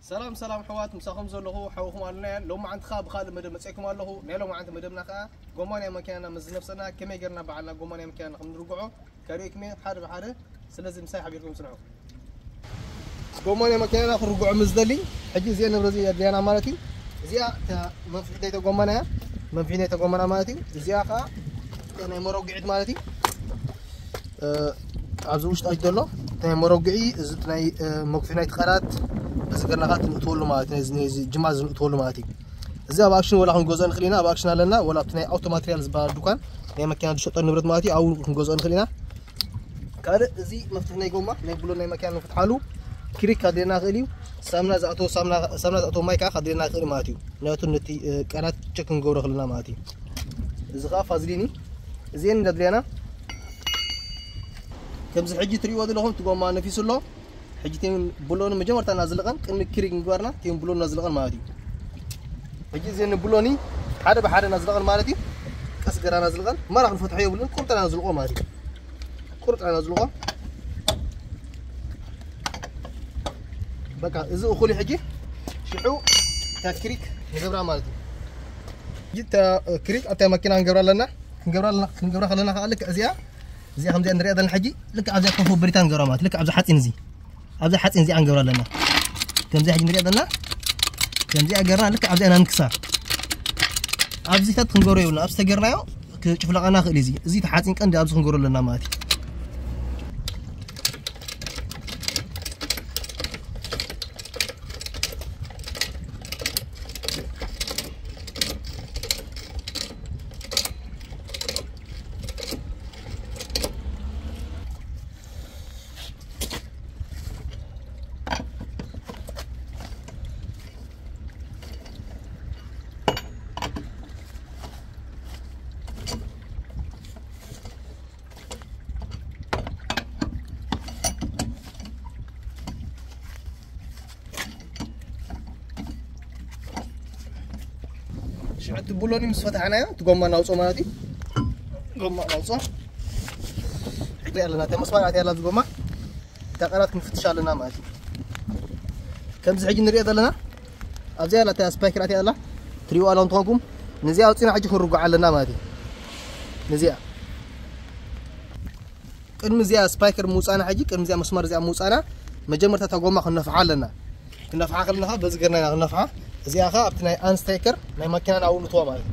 ሰላም ሰላም ኣሕዋት፣ ምሳኹም ዘለኹ ሓውኹም ኣሉና እየ። ሎማዓንቲ ኸኣ ብኻልእ መደብ መጺኤኩም ኣለኹ። ናይ ሎማዓንቲ መደብና ኸኣ ጎማ ናይ መኪናና ምስ ዝነፍሰና ከመይ ጌርና ባዕልና ጎማ ናይ መኪናና ከም ንርግዖ ከርእየኩም እየ ሓደ ብሓደ። ስለዚ ምሳይ ሓቢርኩም ጽንሑ። ጎማ ናይ መኪናና ክንርግዖ ምስ ዝደሊ፣ ሕጂ እዚኣ ንብረት እዚኣ የድልያና ማለት እዩ። እዚኣ እታ መንፍሒት ናይታ ጎማና እያ። መንፍሒት ናይታ ጎማና ማለት እዩ። እዚኣ ኸኣ እታ ናይ መረጉዒት ማለት እዩ። እ፣ ኣብዚ ውሽጢ ኣጅ ዘሎ ናይ መረጉዒ፣ እዚ ናይ፣ እ፣ መጉፊ ናይቲ ቃላት፣ በዚ ገርና ኸኣ ትንእትወሉ ማለት እዩ። ነዚ፣ ነዚ ጅማ ዝንእትወሉ ማለት እዩ። እዚ ኣብ ኣክሽን ወላ ክንገዝኦ ንኽእል ኢና፣ ኣብ ኣክሽን ኣለና፣ ወላ ኣብቲ ናይ ኣውቶ ማትሪያል ዝበሃል ዱኳን ናይ መኪና ዝሸጠሉ ንብረት ማለት እዩ፣ ኣብኡ ክንገዝኦ ንኽእል ኢና። ካልእ እዚ መፍትሒ ናይ ጎማ፣ ናይ ብሎን ናይ መኪና ንፍትሓሉ ክሪክ ካድልየና ይኽእል እዩ። ሳምና ዝኣተዎ፣ ሳምና፣ ሳምና ዝኣተዎ ማይ ከኣ ካድልየና ይኽእል ማለት እዩ። ምኽንያቱ ነቲ፣ እ፣ ቃላት ቸክ ክንገብሮ ከለና ማለት እዩ። እዚ ኸኣ ፋዝሊን እዩ። እዚኤን እንዳድልያና ከምዚ ሕጂ ትርእይዎ ዘለኹም እቲ ጎማ ነፊሱ ኣሎ። ሕጂ እቲን ብሎን መጀመርታ እናዝልቐን ቅድሚ ክሪክ ምግባርና እቲን ብሎን እናዝልቐን ማለት እዩ። ሕጂ እዚኤን ብሎኒ ሓደ ብሓደ እናዝልቐን ማለት እዩ። ቀስ ገራ እናዝልቐን ማራ ክንፈትሖ የብሉን። ቁርጥ እናዝልቆ ማለት እዩ። ቁርጥ እናዝልቆ። በቃ እዚ እኹል እዩ። ሕጂ ሽዑ እታ ክሪክ ንገብራ ማለት እዩ። ሕጂ እታ ክሪክ ኣብታ መኪና ክንገብራ ኣለና። ክንገብራ ኣለና፣ ክንገብራ ከለና ከኣ ልክዕ እዚኣ፣ እዚኣ ከምዚኣ ንሪኣ ዘለና ሕጂ ልክዕ ኣብዚኣ ኮፎ ብሪታ ንገብራ ማለት ልክዕ ኣብዚ ሓፂን እዚ፣ ኣብዚ ሓፂን እዚኣ ክንገብራ ኣለና። ከምዚኣ ሕጂ ንሪኣ ዘለና ከምዚኣ ገርና ልክዕ ኣብዚኣ ናንክሳ። ኣብዚታት ክንገብሮ የብልና። ኣብዚ ተገርናዮ ክጭፍለቐና ክእል እዩ። እዚ፣ እዚ ተሓፂን ቀንዲ ኣብዚ ክንገብሮ ኣለና ማለት እዩ። ሽዑ እቲ ብሎኒ ምስ ፈታሕናዮ እቲ ጎማ ናውፅኦ ማለት እዩ። ጎማ ናውፅኦ። ሕጂ ኣለና፣ እታ መስማር ኣትያ ኣላ፣ እዚ ጎማ እታ ቀላት ክንፍትሻ ኣለና ማለት እዩ። ከምዚ ሕጂ ንሪኦ ዘለና ኣብዚኣ ኣላ፣ እታ ስፓይከር ኣትያ ኣላ፣ ትሪእዋ ኣለኹም ትኾንኩም። ነዚኣ ኣውፂና ሕጂ ክንርጉዓ ኣለና ማለት እዩ። ነዚኣ ቅድሚ እዚኣ ስፓይከር ምውፃና፣ ሕጂ ቅድሚ እዚኣ መስመር እዚኣ ምውፃና መጀመርታ እታ ጎማ ክንነፍሓ ኣለና። ክንነፍሓ ከለና ኸዓ በዚ ገርና ኢና ክንነፍሓ። እዚኣ ኸዓ ኣብቲ ናይ ኣንስታይከር ናይ መኪና ናብኡ ንእትዋ ማለት እዩ።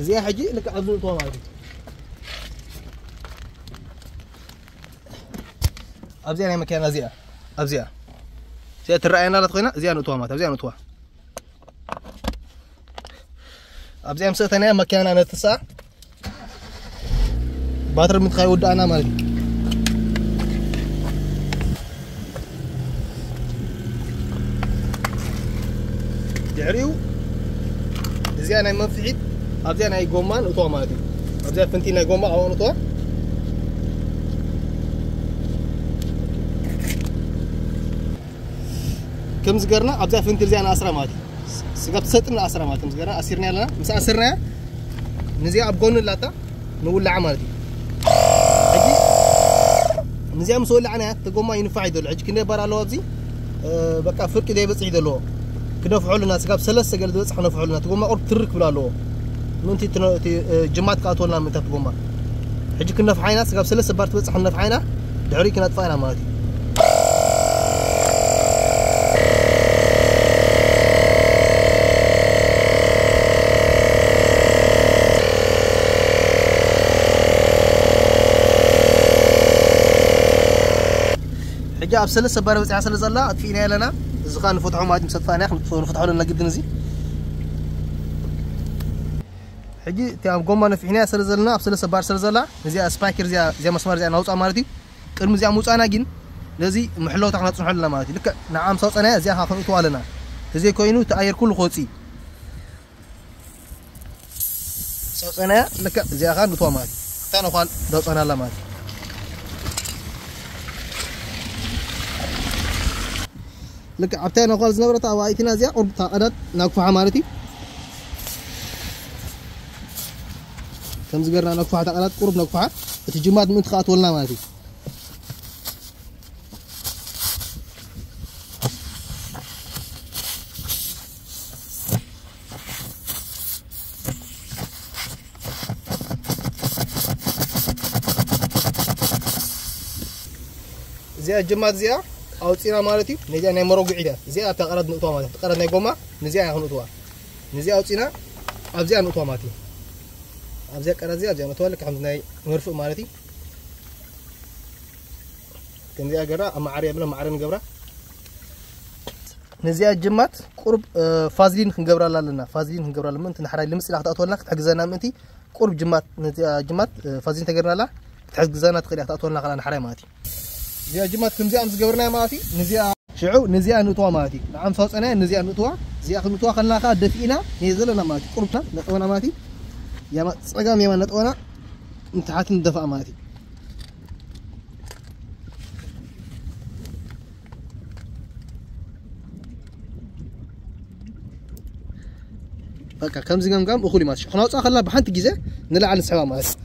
እዚኣ ሕጂ ልክዕ ኣብዚ ንእትዋ ማለት እዩ። ኣብዚኣ ናይ መኪና እዚኣ፣ ኣብዚኣ፣ እዚኣ ትረኣየና ኣላ ተኾይና፣ እዚኣ ንእትዋ ማለት፣ ኣብዚኣ ንእትዋ። ኣብዚኣ ምስ ኣተናያ መኪናና ነትሳ፣ ባትሪ ምትኻይ ይወድኣና ማለት እዩ። ድሕሪኡ እዚኣ ናይ መንፍሒት ኣብዚኣ ናይ ጎማ ንእትዋ ማለት እዩ። ኣብዚኣ ፍንቲል ናይ ጎማ ኣብኣ ንእትዋ። ከምዚ ገርና ኣብዚኣ ፍንቲል እዚኣ ንኣስራ ማለት እዩ። ስጋብ ትሰጥም ንኣስራ ማለት እዩ። ከምዚ ገርና ኣሲርና ኣለና። ምስ ኣስርናያ ነዚኣ ኣብ ጎኒ ኣላታ ንውላዓ ማለት እዩ። ሕጂ ነዚኣ ምስ ወላዕናያ እቲ ጎማ ይንፋሕ እዩ ዘሎ። ሕጂ ክንደይ ባር ኣለዎ ኣብዚ? እ፣ በቃ ፍርቂ ዘይበጽሕ እዩ ዘለዎ። ክነፍሖ ኣለና። ስጋብ ሰለስተ ገለ ዝበጽሕ ክነፍሖ ኣለና። እቲ ጎማ ቁሩብ ትርክ ክብል ኣለዎ። ምእንቲ እቲ ነ-፣ እቲ፣ እ፣ ጅማት ክኣትወልና ምእንቲ ኣብቲ ጎማ። ሕጂ ክነፍሓ ኢና። ስጋብ ሰለስተ ባር ትበጽሕ ክነፍሓ ኢና። ድሕሪኡ ክነጥፍኣ ኢና ማለት እዩ። ሕጂ ኣብ ሰለስተ ባር በጺሓ ስለ ዘላ ኣጥፊእና ኣለና። እዚ ኸኣ ንፈትሖ ማለት ምስ ኣጥፋእና ክንጥፍኦ ንፈትሖ ኣለና ግድን እዚ። ሕጂ እቲ ኣብ ጎማ ነፊሕና ስለ ዘለና ኣብ ሰለስተ ባር ስለ ዘላ እዚኣ ስፓይከር እዚኣ፣ እዚኣ መስመር እዚኣ ናውጻ ማለት እዩ። ቅድሚ እዚኣ ምውጻእና ግን ነዚ ምሕለውታ ክነጽንሖ ኣለና ማለት እዩ። ልክዕ ንዓ ምስ ኣውጻእናያ እዚኣ ኸኣ ክንእትዋ ኣለና። ተዘይኮይኑ እቲ ኣየር ኩሉ ክወጽእ እዩ። ምስ ኣውጻእናያ ልክዕ እዚኣ ኸኣ ንእትዋ ማለት እዩ። እታ ነዃል ዳውጻእና ኣላ ማለት እዩ። ልክዕ ኣብታ ነዃል ዝነበረት ኣብኣ ኣእቲና እዚኣ ቁርብ እታ ቀዳድ ናግፍሓ ማለት እዩ። ከምዚ ገርና ነግፍሓ፣ እታ ቀዳድ ቁሩብ ነግፍሓ። እቲ ጅማት ምእንቲ ክኣትወልና ማለት እዩ። እዚኣ ጅማት እዚኣ ኣውፂና ማለት እዩ። ነዚኣ ናይ መረጉዒ እያ። እዚኣ እታ ቀረድ ንእትዋ ማለት እዩ። ቀረድ ናይ ጎማ ነዚኣ እያ ክንእትዋ። ነዚኣ ኣውፂና ኣብዚኣ ንእትዋ ማለት እዩ። ኣብዚኣ ቀረድ እዚኣ ኣብዚኣ ንእትዋ ልክ ከምዚ ናይ መርፍእ ማለት እዩ። ከምዚኣ ገራ ኣብ ማዕረ የብለ ማዕረ ንገብራ። ነዚኣ ጅማት ቁርብ ፋዝሊን ክንገብራላ ኣለና። ፋዝሊን ክንገብራላ ምእንቲ ንሓራይ ልምፅ ኢላ ክትኣትወልና ክትሕግዘና ምእንቲ ቁርብ ጅማት ነዚኣ ጅማት ፋዝሊን ተገርናላ ክትሕግዘና ትኽእል እያ ክትኣትወልና ከላ ንሓራይ ማለት እዩ። እዚኣ ጅማት ከምዚኣ ምስ ገብርና ማለት እዩ። ነዚኣ ሽዑ ነዚኣ ንእትዋ ማለት እዩ። ንዓም ሳውፀናያ ነዚኣ ንእትዋ። እዚኣ ክንእትዋ ከለና ከዓ ደፊእና ነየ ዘለና ማለት እዩ። ቁርብና ነጠወና ማለት እዩ። ያማ ፀጋም የማን ነጠወና ንታሕቲ ንደፋእ ማለት እዩ። በቃ ከምዚ ገምጋም እኹል እዩ ማለት እዩ። ክነውፅኣ ከለና ብሓንቲ ግዜ ንላዕሊ ንስሕባ ማለት እዩ።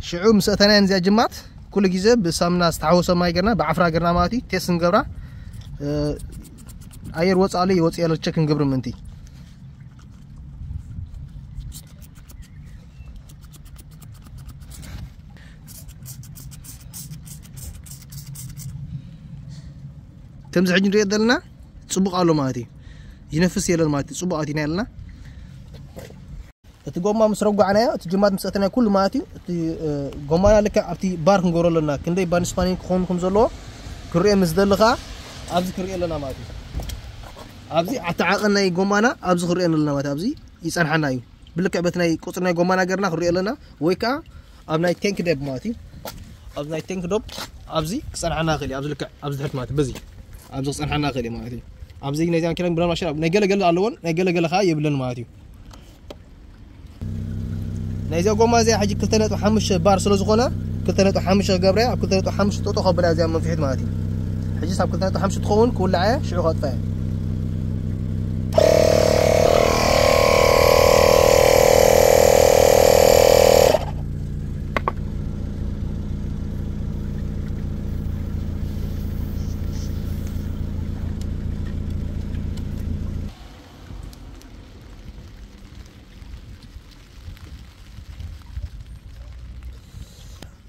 ሽዑ ምስ ኣተናየን እዚኣ ጅማት ኩሉ ግዜ ብሳምና ዝተሓወሰ ማይ ገርና ብዓፍራ ገርና ማለት እዩ ቴስት ንገብራ። ኣየር ወፃ ኣሎ ይወፅእ ያለ ቸክ ንገብር ምእንቲ ከምዚ ሕጂ ንሪኦ ዘለና ፅቡቕ ኣሎ ማለት እዩ። ይነፍስ የለን ማለት እዩ። ፅቡቕ ኣቲና ያለና እቲ ጎማ ምስ ረጓዕናዮ እቲ ጅማት ምስ ኣተናዮ ኩሉ ማለት እዩ። እቲ ጎማና ልክዕ ኣብቲ ባር ክንገብሮ ኣለና። ክንደይ ባንድ ስፓኒንግ ክኸውን ከም ዘለዎ ክርኤ ምስ ደሊ ከዓ ኣብዚ ክርኤ ኣለና ማለት እዩ። ኣብዚ ኣተዓቐን ናይ ጎማና ኣብዚ ክርኤን ኣለና ማለት ኣብዚ ይፀንሓና እዩ። ብልክዕ በቲ ናይ ቁፅሪ ናይ ጎማና ገርና ክንሪኦ ኣለና ወይ ከዓ ኣብ ናይ ቴንክ ደብ ማለት እዩ። ኣብ ናይ ቴንክ ደብ ኣብዚ ክፀንሓና ይኽእል እዩ። ኣብዚ ልክዕ ኣብዚ ድሕሪት ማለት እዩ። በዚ ኣብዚ ክፀንሓና ይኽእል እዩ ማለት እዩ። ኣብዚ ናይ ዛን ኪሎን ብላን ማሽን ናይ ገለገለ ኣለዎን ናይ ገለገለ ከዓ የብለን ማለት እዩ። ናይዚኣ ጎማ እዚኣ ሕጂ ክልተ ነጥቢ ሓሙሽተ ባር ስለ ዝኾነ ክልተ ነጥቢ ሓሙሽተ ክገብረያ ኣብ ክልተ ነጥቢ ሓሙሽተ ጠጦ ከብላ እዚኣ መንፍሒት ማለት እዩ። ሕጂ ሳብ ክልተ ነጥቢ ሓሙሽተ ትኸውን ክውልዓያ ሽዑ ከጥፋያ።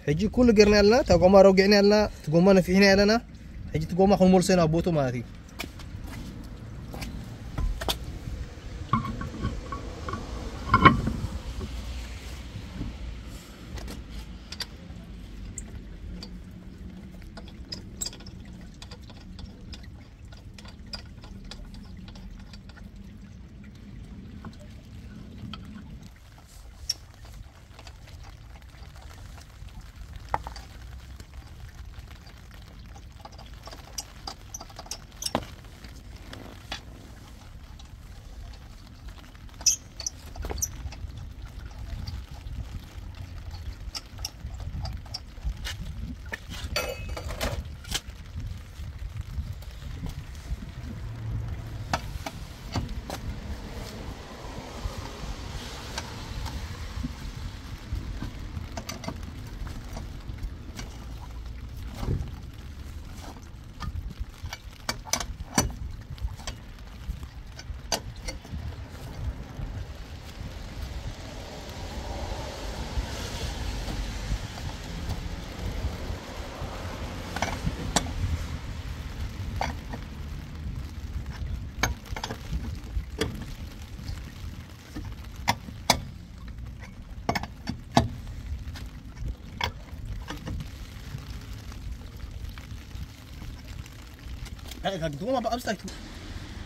ሕጂ ኩሉ ገርና ኣለና። እታ ጎማ ረጊዕና ኣለና። እቲ ጎማ ነፊሕና ኣለና። ሕጂ እቲ ጎማ ክንመልሶ ኢና ቦቱ ማለት እዩ።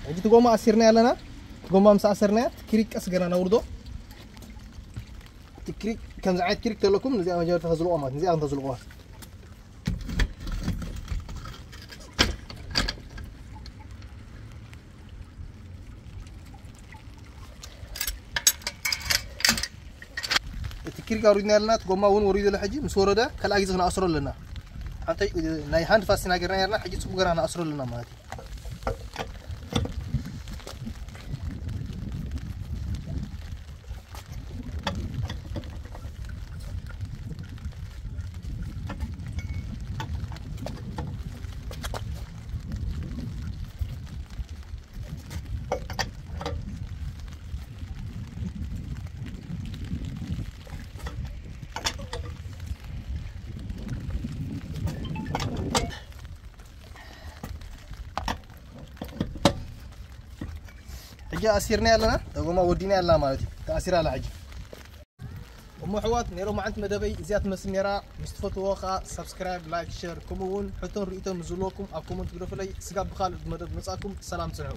ሕጂ እቲ ጎማ ኣሲርና ኣለና። እቲ ጎማ ምስ ኣሰርናያ እቲ ክሪክ ቀስ ገና ነውርዶ። እቲ ክሪክ ከምዚ ዓይነት ክሪክ ተለኩም ነዚኣ መጀመርታ ተዝልቆ ማለት ነዚኣ ተዝልቆ። እቲ ክሪክ ኣውሪድና ኣለና። እቲ ጎማ እውን ወሪዱ ኣሎ። ሕጂ ምስ ወረደ ካልኣይ ግዜ ክነኣስሮ ኣለና። ሓንቲ ናይ ሃንድ ፋስት ኢና ገርና ነርና። ሕጂ ፅቡቅ ገርና ክነኣስሮ ኣለና ማለት እዩ። ሕጂ ኣሲርና ኣለና፣ ደጎማ ወዲና ኣለና ማለት እዩ። ተኣሲራ ኣላ ሕጂ። እሞ ኣሕዋት፣ ነይሮ መዓልቲ መደበይ እዚኣ ትመስል ነይራ። ምስ ትፈትዎ ከዓ ሳብስክራይብ፣ ላይክ፣ ሸር፣ ከምኡ እውን ሕቶን ርእይቶን ምስ ዝህልወኩም ኣብ ኮመንት ግደፉለይ። ስጋብ ብኻልእ መደብ መጻኩም ሰላም ጽንሑ።